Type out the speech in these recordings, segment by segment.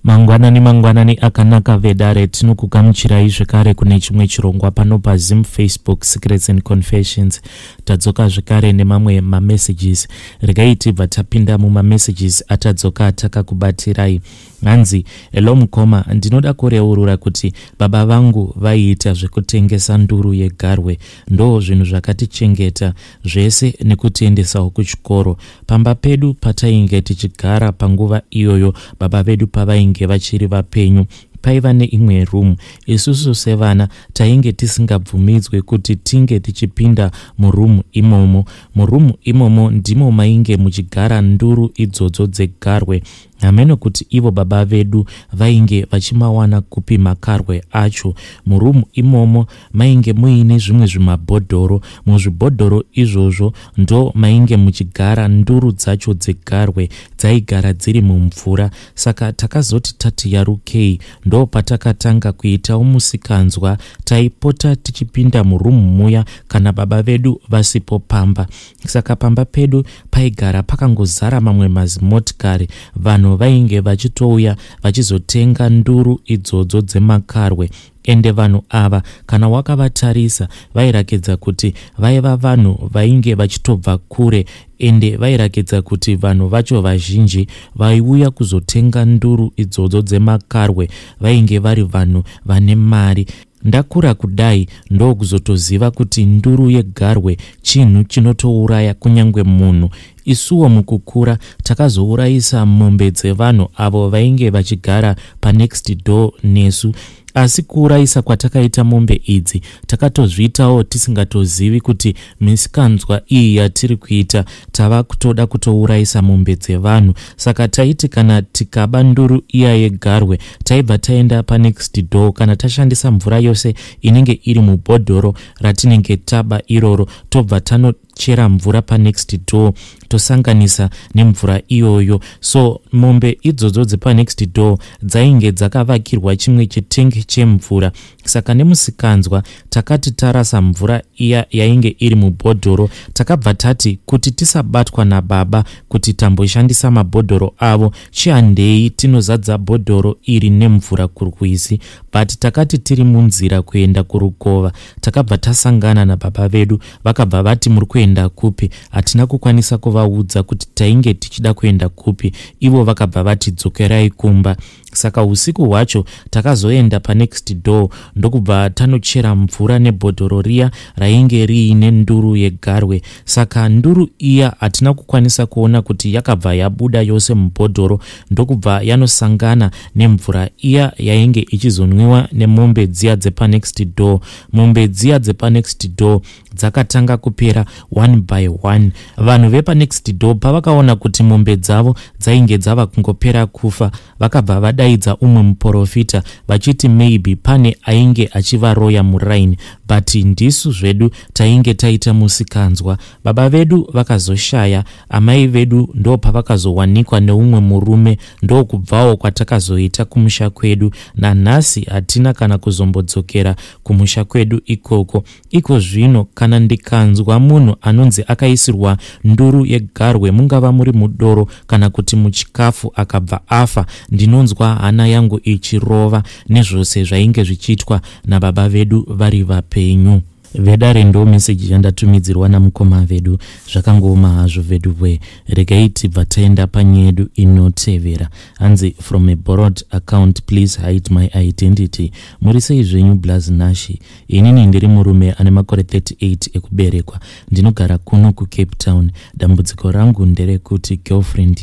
Mangwanani mangwanani akanaka vedare, tinokugamuchirai zvekare kune chimwe chirongwa pano paZim Facebook Secrets and Confessions. Tadzoka zvekare nemamwe mamessages. Regai tibva tapinda mumamessages atadzoka takakubatirai. Hanzi, hello mukoma, ndinoda kureurura kuti baba vangu vaiita zvekutengesa nduru yegarwe. Ndo zvinhu zvakatichengeta zvese nekutiendesawo kuchikoro. Pamba pedu patainge tichigara panguva iyoyo baba vedu pavainge vachiri vapenyu, paiva neimwe room. Isusu sevana tainge tisingabvumidzwe kuti tinge tichipinda muroom imomo. Muroom imomo ndimo mainge muchigara nduru idzodzo dzegarwe. Hameno kuti ivo baba vedu vainge vachimawana kupi makarwe acho. Muroom imomo mainge muine zvimwe zvimabhodhoro. Muzvibhodhoro izvozvo ndo mainge muchigara nduru dzacho dzegarwe dzaigara dziri mumvura. Saka takazoti tati yarukei ndo patakatanga kuitawo musikanzwa. Taipota tichipinda muroom muya kana baba vedu vasipo pamba. Saka pamba pedu paigara pakangozara mamwe mazimotikari. Vanhu vainge vachitouya vachizotenga nduru idzodzo dzemakarwe. Ende vanhu ava kana wakavatarisa vairakidza kuti vaiva vanhu vainge vachitobva kure, ende vairakidza kuti vanhu vacho vazhinji vaiuya kuzotenga nduru idzodzo dzemakarwe vainge vari vanhu vane mari. Ndakura kudai ndokuzotoziva kuti nduru yegarwe chinhu chinotouraya kunyange munhu. Isuwo mukukura takazourayisa mombe dzevanhu avo vainge vachigara panext door nesu. Asi kuurayisa kwatakaita mombe idzi takatozviitawo tisingatozivi kuti misikanzwa iyi yatiri kuita tava kutoda kutourayisa mombe dzevanhu. Saka taiti kana tikaba nduru iya yegarwe taibva taenda panext door, kana tashandisa mvura yose inenge iri mubhodhoro ratinenge taba iroro, tobva tanochera mvura panext door tosanganisa nemvura iyoyo. So mombe idzodzo dzepanext door dzainge dzakavakirwa chimwe chitengi chemvura. Saka nemusikanzwa takati tarasa mvura iya yainge iri mubhodhoro, takabva tati kuti tisabatwa nababa kuti tamboshandisa mabhodhoro avo, chihandei tinozadza bhodhoro iri nemvura kurwizi. But takati tiri munzira kuenda kurukova takabva tasangana nababa vedu, vakabva vati muri kuenda kupi? Hatina kukwanisa kuvaudza kuti tainge tichida kuenda kupi. Ivo vakabva vati dzokerai kumba. Saka usiku hwacho takazoenda panext door ndokubva tanochera mvura nebhodhoro riya rainge riine nduru yegarwe. Saka nduru iya hatina kukwanisa kuona kuti yakabva yabuda yose mubhodhoro ndokubva yanosangana nemvura iya yainge ichizonwiwa nemombe dziya dzepanext door. Mombe dziya dzepanext door dzakatanga kupera one by one. Vanhu vepanext door pavakaona kuti mombe dzavo dzainge dzava kungopera kufa, vakabva vadaidza umwe muprofita vachiti maybe pane ainge achivaroya muraini, but ndisu zvedu tainge taita musikanzwa. Baba vedu vakazoshaya, amai vedu ndo pavakazowanikwa neumwe murume, ndokubvawo kwatakazoita kumusha kwedu. Nanhasi hatina kana kuzombodzokera kumusha kwedu ikoko. Iko zvino kana ndikanzwa munhu anonzi akaisirwa nduru yegarwe, mungava muri mudoro kana kuti muchikafu, akabva afa, ndinonzwa hana yangu ichirova nezvose zvainge zvichiitwa nababa vedu vari vapenyu. Vedare, ndo meseji yandatumidzirwa namukoma vedu. Zvakangooma hazvo vedu we. Regai tibva taenda panyedu inotevera. Hanzi, from a borrowed account, please hide my identity. Muri sei zvenyu Blaz Nashi? Inini ndiri murume ane makore 38 ekuberekwa, ndinogara kuno kuCape Town. Dambudziko rangu nderekuti girlfriend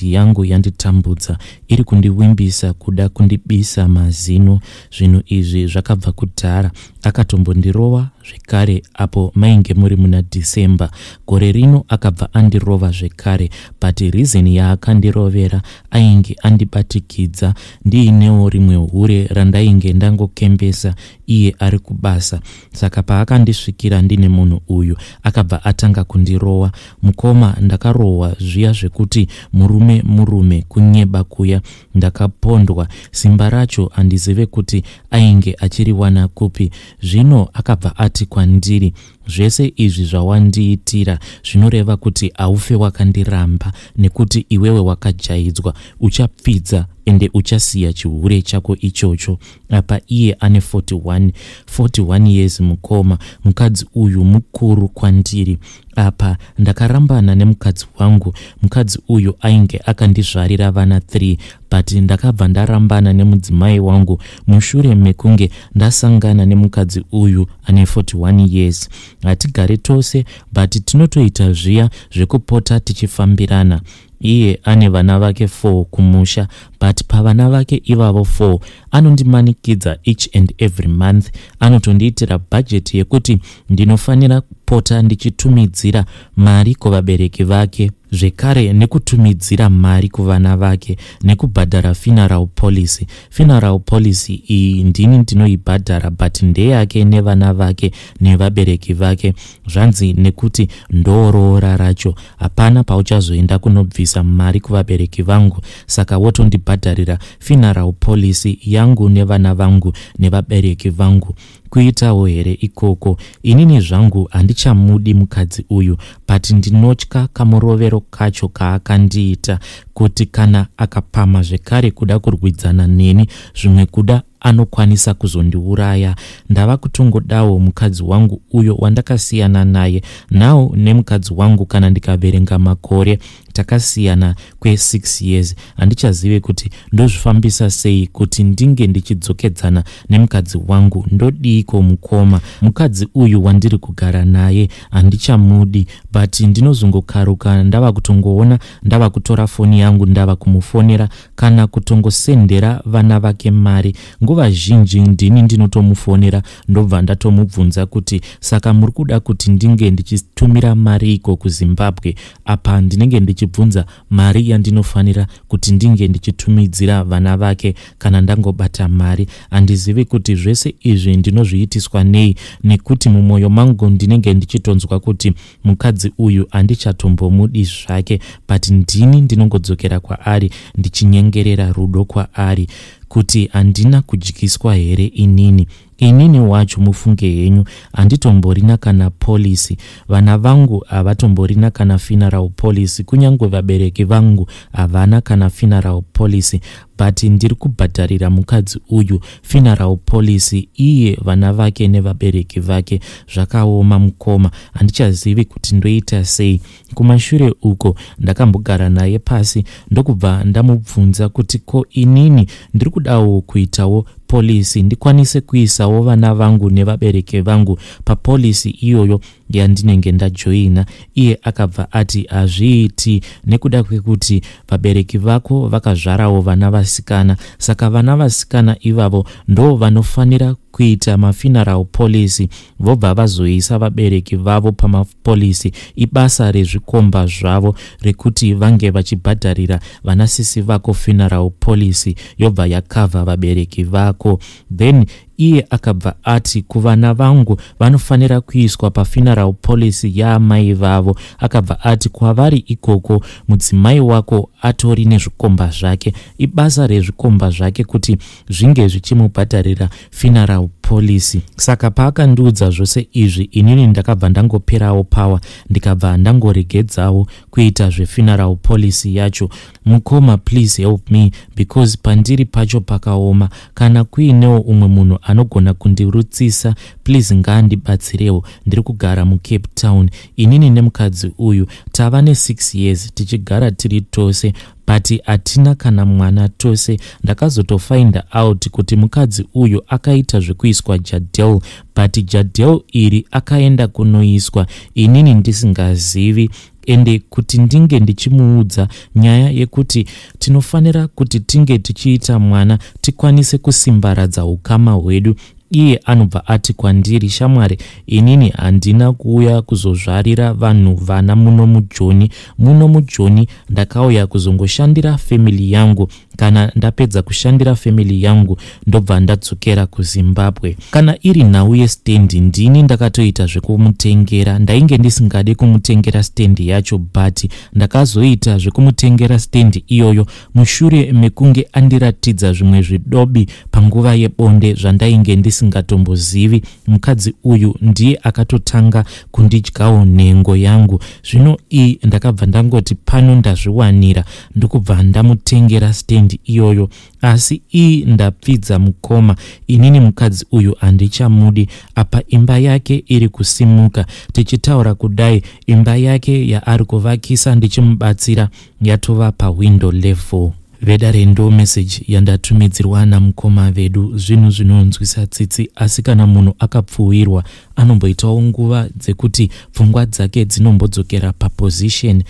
yangu yanditambudza, iri kundiwimbisa kuda kundibisa mazino. Zvinhu izvi zvakabva kudhara, akatombondirova zvekare apo mainge muri muna December gore rino. Akabva andirova zvekare, but reason yaakandirovera, ainge andibatikidza ndiinewo rimwe hure randainge ndangokembesa iye ari kubasa. Saka paakandisvikira ndine munhu uyu, akabva atanga kundirova. Mukoma, ndakarohwa zviya zvekuti murume murume, kunyeba kuya, ndakapondwa. Simba racho handizive kuti ainge achiriwana kupi. Zvino akabva ati kwandiri, "Zvese izvi zvawandiitira zvinoreva kuti haufe wakandiramba, nekuti iwewe wakajaidzwa, uchapfidza." Ende uchasiya chihure chako ichocho. Apa iye ane 41 41 years mukoma. Mukadzi uyu mukuru kwandiri. Apa ndakarambana nemukadzi wangu. Mukadzi uyu ainge akandizvarira vana 3, but ndakabva ndarambana nemudzimai wangu mushure mekunge ndasangana nemukadzi uyu ane 41 years. Hatigare tose, but tinotoita zviya zvekupota tichifambirana. Iye ane vana vake 4 kumusha, but pavana vake ivavo 4 anondimanikidza each and every month. Anotondiitira bhajeti yekuti ndinofanira kupota ndichitumidzira mari kuvabereki vake, zvekare nekutumidzira mari kuvana vake, nekubhadhara funeral policy. Funeral policy iyi ndini ndinoibhadhara, but ndeyake nevana vake nevabereki vake. Zvanzi nekuti ndoroora racho, hapana pauchazoenda kunobvisa mari kuvabereki vangu, saka wotondibhadharira funeral policy yangu nevana vangu nevabereki vangu. Kuitawo here ikoko? Inini zvangu handichamudi mukadzi uyu, but ndinotya kamurovero kacho kaakandiita, kuti kana akapama zvekare kuda kurwidzana neni, zvimwe kuda anokwanisa kuzondiuraya. Ndava kutongodawo mukadzi wangu uyo wandakasiyana naye. Now nemukadzi wangu, kana ndikaverenga makore takasiyana kwe6 years, handichazive kuti ndozvifambisa sei kuti ndinge ndichidzokedzana nemukadzi wangu. Ndodiiko mukoma? Mukadzi uyu wandiri kugara naye handichamudi, but ndinozongokaruka ndava kutongoona ndava kutora foni yangu, ndava kumufonera kana kutongosendera vana vake mari. Nguva zhinji ndini ndinotomufonera, ndobva ndatomubvunza kuti saka muri kuda kuti ndinge ndichitumira mari iko kuZimbabwe? Apa ndinenge ndichibvunza mari yandinofanira kuti ndinge ndichitumidzira vana vake kana ndangobata mari. Handizivi kuti zvese izvi ndinozviitiswa nei, nekuti mumwoyo mangu ndinenge ndichitonzwa kuti mukadzi uyu handichatombomudi zvake, but ndini ndinongodzokera kwaari ndichinyengerera rudo kwaari, kuti handina kudyiswa here inini. Inini wacho, mufunge henyu, handitomborina kana policy. Vana vangu havatomborina kana funeral policy, kunyange vabereki vangu havana kana funeral policy, but ndiri kubhadharira mukadzi uyu funeral policy, iye, vana vake nevabereki vake. Zvakaoma mukoma, handichazivi kuti ndoita sei. Kumashure uko ndakambogara naye pasi, ndokubva ndamubvunza kuti ko inini ndiri kudawo kuitawo policy, ndikwanise kuisawo vana vangu nevabereki vangu papolicy iyoyo yandinenge ndajoina. Iye akabva ati hazviiti nekuda kwekuti vabereki vako vakazvarawo vana vasikana, saka vana vasikana ivavo ndo vanofanira kuita mafuneral policy, vobva vazoisa vabereki vavo pamapolicy. Ibasa rezvikomba zvavo rekuti vange vachibhadharira vanasisi vako funeral policy, yobva yakavha vabereki vako. Then iye akabva ati kuvana vangu vanofanira kuiswa pafuneral policy yaamai vavo. Akabva ati kwavari ikoko mudzimai wako atori nezvikomba zvake, ibasa rezvikomba zvake kuti zvinge zvichimubhadharira funeral policy. Saka paakandiudza zvose izvi, inini ndakabva ndangoperawo power, ndikabva ndangoregedzawo kuita zvefuneral policy yacho. Mukoma, please help me, because pandiri pacho pakaoma. Kana kuinewo umwe munhu anogona kundirutsisa, please ngaandibatsirewo. Ndiri kugara muCape Town. Inini nemukadzi uyu tava ne6 years tichigara tiri tose, but hatina kana mwana tose. Ndakazotofind out kuti mukadzi uyu akaita zvekuiswa jadel, but jadel iri akaenda kunoiswa inini ndisingazivi. Ende kuti ndinge ndichimuudza nyaya yekuti tinofanira kuti tinge tichiita mwana tikwanise kusimbaradza ukama hwedu, iye anobva ati kwandiri, "Shamwari, inini handina kuuya kuzozvarira vanhu vana muno muJoni. Muno muJoni ndakauya kuzongoshandira family yangu. Kana ndapedza kushandira family yangu, ndobva ndadzokera kuZimbabwe." Kana iri nhau yestendi, ndini ndakatoita zvekumutengera. Ndainge ndisingade kumutengera stendi yacho, but ndakazoita zvekumutengera stendi iyoyo mushure mekunge andiratidza zvimwe zvidobi panguva yebonde zvandainge ndisingatombozivi. Mukadzi uyu ndiye akatotanga kundidyawo nhengo yangu. Zvino iyi ndakabva ndangoti pano ndazviwanira, ndokubva ndamutengera stendi. papoint iyoyo. Asi ii, ndapfidza mukoma, inini mukadzi uyu handichamudi. Apa imba yake iri kusimuka. Tichitaura kudai, imba yake yaari kuvakisa ndichimubatsira yatova pawindow level. Vedare, ndo meseji yandatumidzirwa namukoma vedu. Zvinhu zvinonzwisa tsitsi, asi kana munhu akapfuwirwa anomboitawo nguva dzekuti pfungwa dzake dzinombodzokera paposition.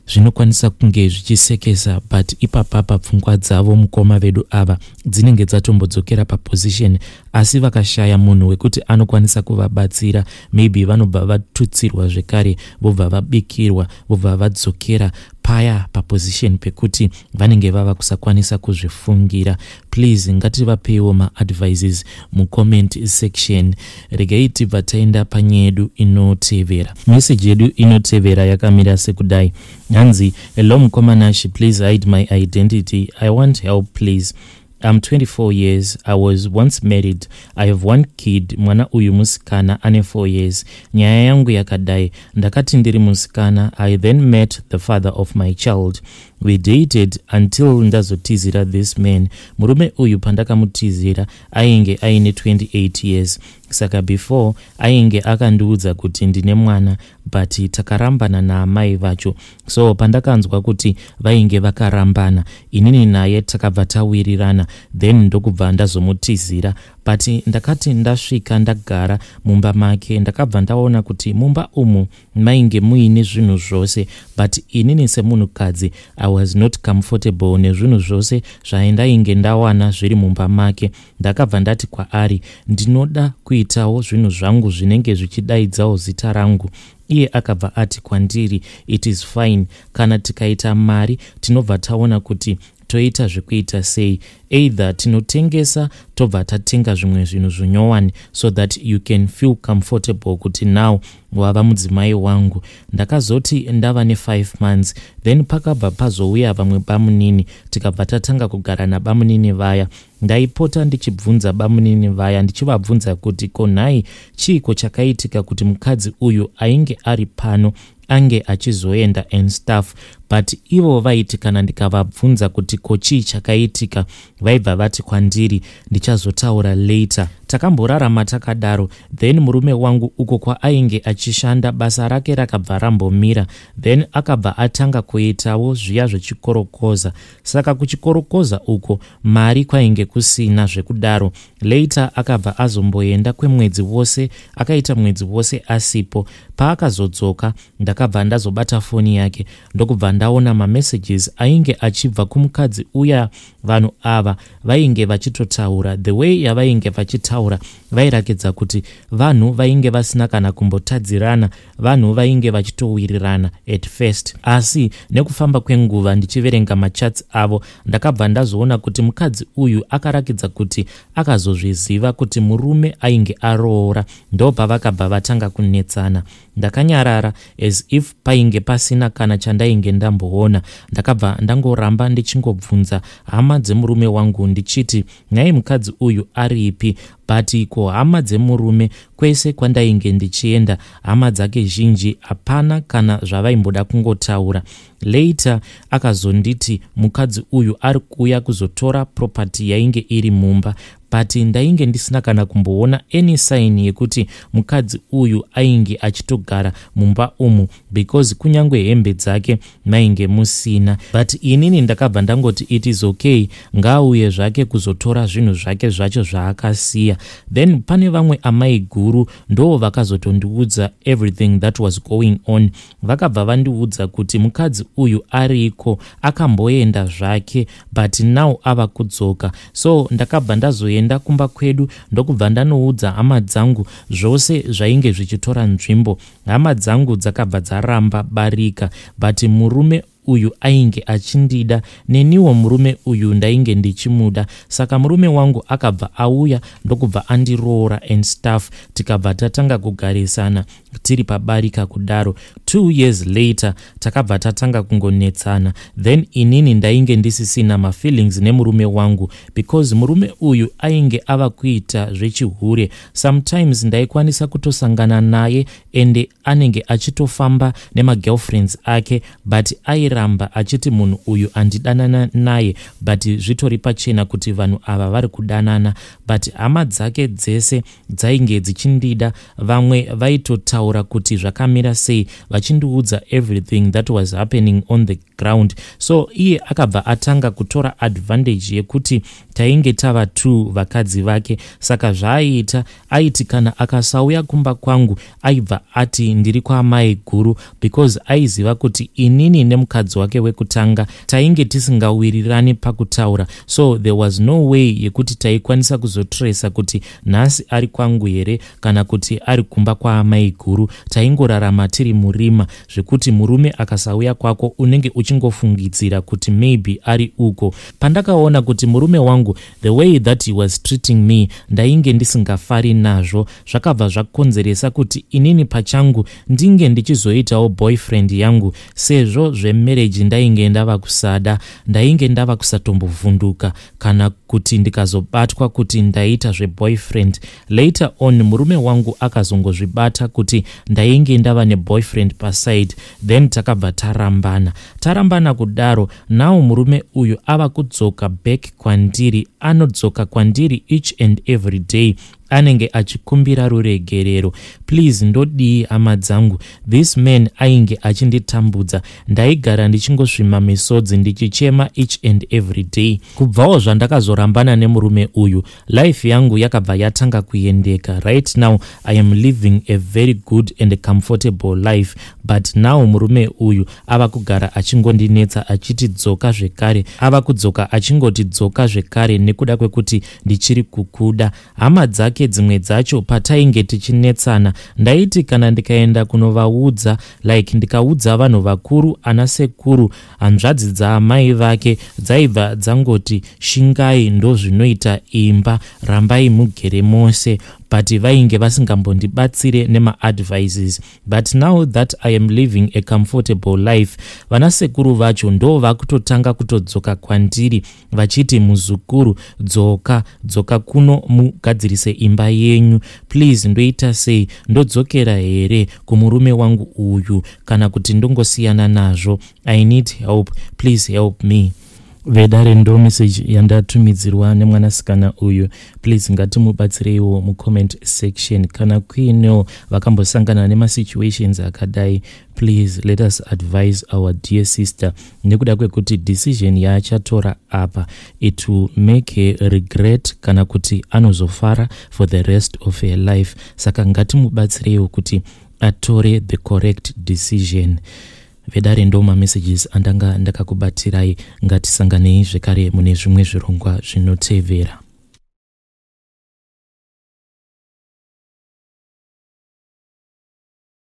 Zvinokwanisa kunge zvichisekesa, but ipapapa pfungwa dzavo mukoma vedu ava dzinenge dzatombodzokera paposition, asi vakashaya munhu wekuti anokwanisa kuvabatsira, maybe vanobva vatutsirwa zvekare, vobva vabikirwa, vobva vadzokera paya paposition pekuti vanenge vava kusakwanisa kuzvifungira. Please, ngativapeiwo maadvices mucomment section. Regai tibva taenda panyaya yedu inotevera. Meseji yedu inotevera yakamira sekudai. Hanzi, "Hello mukoma Nashi, please hide my identity. I want help, please. I'm 24 years. I was once married. I have one kid. Mwana uyu musikana, ane 4 years. Nyaya yangu yakadai. Ndakati ndiri musikana, I then met the father of my child. We dated until ndazotizira this man. Murume uyu pandakamutizira ainge aine 28 years. Saka before ainge akandiudza kuti ndine mwana, but takarambana naamai vacho. So pandakanzwa kuti vainge vakarambana, inini naye takabva tawirirana, then ndokubva ndazomutizira. But ndakati ndasvika ndagara mumba make, ndakabva ndaona kuti mumba umu mainge muine zvinhu zvose, but inini semunhukadzi I was not comfortable nezvinhu zvose zvaindainge ndawana zviri mumba make. Ndakabva ndati kwaari ndinoda kuitawo zvinhu zvangu zvinenge zvichidaidzawo zita rangu. Iye akabva ati kwandiri it is fine, kana tikaita mari tinobva taona kuti toita zvekuita sei. Either tinotengesa tobva tatenga zvimwe zvinhu zvinyowani so that you can feel comfortable kuti now wava mudzimai wangu. Ndakazoti ndava ne5 months, then pakabva pazouya vamwe bamunini, tikabva tatanga kugara nabamunini vaya. Ndaipota ndichibvunza bamunini vaya, ndichivabvunza kuti ko nhai, chiiko chakaitika kuti mukadzi uyu ainge ari pano ange achizoenda and stuff? But ivo vaiti kana ndikavabvunza kuti ko chii chakaitika, vaibva vati kwandiri ndichazotaura later. Takamborarama takadaro. Then murume wangu uko kwaainge achishanda, basa rake rakabva rambomira. Then akabva atanga kuitawo zviya zvechikorokoza. Saka kuchikorokoza uko mari kwainge kusina zvekudaro. Later akabva azomboenda kwemwedzi wose, akaita mwedzi wose asipo. Paakazodzoka, ndakabva ndazobata foni yake, ndokubva ndaona mamessages ainge achibva kumukadzi uya. Vanhu ava vainge vachitotaura. The way yavainge vachitaura, vairakidza kuti vanhu vainge vasina kana kumbotadzirana, vanhu vainge vachitowirirana at first. Asi nekufamba kwenguva, ndichiverenga machats avo, ndakabva ndazoona kuti mukadzi uyu akarakidza kuti akazozviziva kuti murume ainge aroora. Ndopavakabva vatanga kunetsana. Ndakanyarara as if painge pasina kana chandainge ndamboona. Ndakabva ndangoramba ndichingobvunza hama dzemurume wangu ndichiti, nhai, mukadzi uyu aripi? But ko hama dzemurume, kwese kwandainge ndichienda, hama dzake zhinji hapana kana zvavaimboda kungotaura. Later akazonditi mukadzi uyu ari kuuya kuzotora property yainge iri mumba, but ndainge ndisina kana kumboona any sign yekuti mukadzi uyu ainge achitogara mumba umu, because kunyange hembe dzake mainge musina. But inini ndakabva ndangoti it is okay, ngaauye zvake kuzotora zvinhu zvake zvacho zvaakasiya. Then pane vamwe amai guru ndo vakazotondiudza everything that was going on. Vakabva vandiudza kuti mukadzi uyu ariko, akamboenda zvake, but now ava kudzoka. So ndakabva ndazoenda kumba kwedu, ndokubva ndanoudza hama dzangu zvose zvainge zvichitora nzvimbo. Hama dzangu dzakabva dzaramba barika, but murume uyu ainge achindida, neniwo murume uyu ndainge ndichimuda. Saka murume wangu akabva auya, ndokubva andiroora and stuff, tikabva tatanga kugarisana tiri pabarika kudaro. 2 years later takabva tatanga kungonetsana. Then inini ndainge ndisisina mafeelings nemurume wangu, because murume uyu ainge ava kuita zvechihure. Sometimes ndaikwanisa kutosangana naye ende anenge achitofamba nemagirlfriends ake, but airamba. Airamba achiti munhu uyu andidanana naye, but zvitori pachena kuti vanhu ava vari kudanana. But hama dzake dzese dzainge dzichindida. Vamwe vaitotaura kuti zvakamira sei, vachindiudza everything that was happening on the ground. So iye akabva atanga kutora advantage yekuti tainge tava two vakadzi vake. Saka zvaaiita, aiti kana akasauya kumba kwangu, aibva ati ndiri kwaamai guru, because aiziva kuti inini nemukadzi wake wekutanga tainge tisingawirirani pakutaura. So there was no way yekuti taikwanisa kuzotresa kuti nhasi ari kwangu here kana kuti ari kumba kwaamai guru. Taingorarama tiri murima, zvekuti murume akasauya kwako, unenge uchingofungidzira kuti maybe ari uko. Pandakaona kuti murume wangu, the way that he was treating me, ndainge ndisingafari nazvo, zvakabva zvakonzeresa kuti inini pachangu ndinge ndichizoitawo boyfriend yangu, sezvo zvemarriage ndainge ndava kusada. Ndainge ndava kusatombovhunduka kana kuti ndikazobatwa kuti ndaita zveboyfriend. Later on murume wangu akazongozvibata kuti ndainge ndava neboyfriend paside. Then takabva tarambana. Tarambana kudaro, now murume uyu ava kudzoka back kwandiri. Anodzoka kwandiri each and every day, anenge achikumbira ruregerero. Please, ndodii, hama dzangu? This man ainge achinditambudza. Ndaigara ndichingosvima misodzi, ndichichema each and every day. Kubvawo zvandakazorambana nemurume uyu, life yangu yakabva yatanga kuendeka. Right now I am living a very good and comfortable life, but now murume uyu ava kugara achingondinetsa, achiti dzoka zvekare. Ava kudzoka achingoti dzoka zvekare nekuda kwekuti ndichiri kukuda. Hama dzake dzimwe dzacho, patainge tichinetsana, ndaiti kana ndikaenda kunovaudza, like ndikaudza vanhu vakuru, ana sekuru, hanzvadzi dzaamai vake, dzaibva dzangoti, "Shingai, ndo zvinoita imba, rambai mugere mose." But vainge vasingambondibatsire nemaadvices. But now that I am living a comfortable life, vanasekuru vacho ndo vakutotanga kutodzoka kwandiri vachiti, "Muzukuru, dzoka, dzoka kuno mugadzirise imba yenyu." Please, ndoita sei? Ndodzokera here kumurume wangu uyu kana kuti ndongosiyana nazvo? I need help, please help me. Vedare, ndo message yandatumidzirwa nemwanasikana uyu. Please, ngatimubatsireiwo mucomment section. Kana kuinewo vakambosangana nemasituations akadai, please let us advise our dear sister, nekuda kwekuti decision yaachatora apa, it will make her regret kana kuti anozofara for the rest of her life. Saka ngatimubatsireiwo kuti atore the correct decision. Vedare, ndo mamessages andanga ndakakubatirai. Ngatisanganei zvekare mune zvimwe zvirongwa zvinotevera.